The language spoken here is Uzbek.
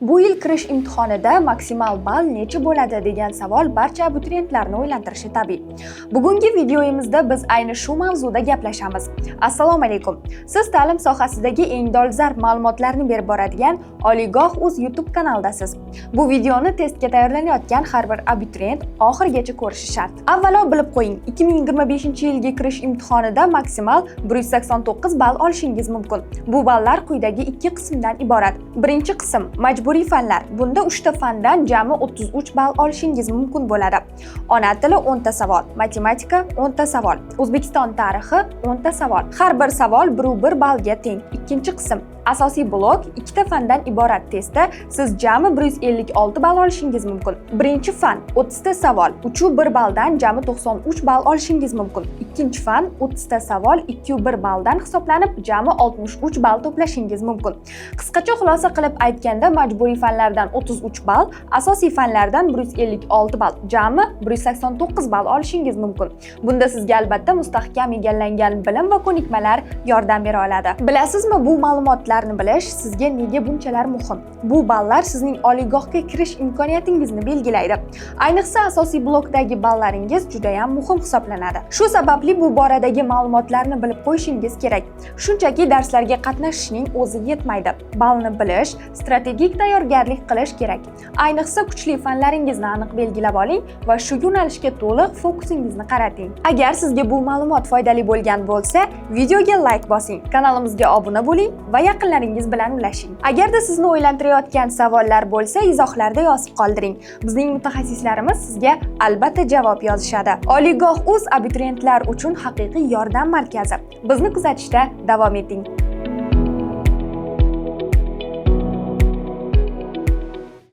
Bu yil kirish imtihonida maksimal ball necha bo'ladi degan savol barcha abituriyentlarni o'ylantirishi tabiiy. Bugungi videoyimizda biz ayni shu mavzuda gaplashamiz. Assalomu alaykum. Siz ta'lim sohasidagi eng dolzarb ma'lumotlarni berib boradigan Oliygoh uz YouTube kanalidasiz. Bu videoni testga tayyorlanayotgan har bir abituriyent oxirigacha ko'rishi shart. Avvalo bilib qo'ying, 2025-yilgi kirish imtihonida maksimal 189 ball olishingiz mumkin. Bu ballar quyidagi ikki qismdan iborat. Birinchi qism majburiy fanlar. Bunda 3 ta fandan jami 33 ball olishingiz mumkin bo'ladi. Ona tili 10 ta savol, matematika 10 ta savol, O'zbekiston tarixi 10 ta savol. Har bir savol 1,1 ballga teng. Ikkinchi qism asosiy blok, ikkita fandan iborat testda siz jami 156 ball olishingiz mumkin. Birinchi fan 30 ta savol, 3,1 balldan jami 93 ball olishingiz mumkin. Ikkinchi fan 30 ta savol, 2,1 balldan hisoblanib, jami 63 ball to'plashingiz mumkin. Qisqacha xulosa qilib aytganda, majburiy fanlardan 33 ball, asosiy fanlardan 156 ball, jami 189 ball olishingiz mumkin. Bunda sizga albatta mustahkam egallangan bilim va ko'nikmalar yordam bera oladi. Bilasizmi, bu ma'lumotlarni bilish sizga nega bunchalar muhim? Bu ballar sizning oliygohga kirish imkoniyatingizni belgilaydi. Ayniqsa asosiy blokdagi ballaringiz juda ham muhim hisoblanadi. Shu sababli bu boradagi ma'lumotlarni bilib qo'yishingiz kerak. Shunchaki darslarga qatnashishning o'zi yetmaydi. Ballni bilish, strategik tayyorgarlik qilish kerak. Ayniqsa kuchli fanlaringizni aniq belgilab oling va shu yo'nalishga to'liq fokusingizni qarating. Agar sizga bu ma'lumot foydali bo'lgan bo'lsa, videoga like bosing, kanalimizga obuna bo'ling va yaqinlaringiz bilan ulashing. Agarda sizni o'ylantirayotgan savollar bo'lsa, izohlarda yozib qoldiring. Bizning mutaxassislarimiz sizga albatta javob yozishadi. Oliygoh uz abituriyentlar uchun haqiqiy yordam markazi. Bizni kuzatishda davom eting.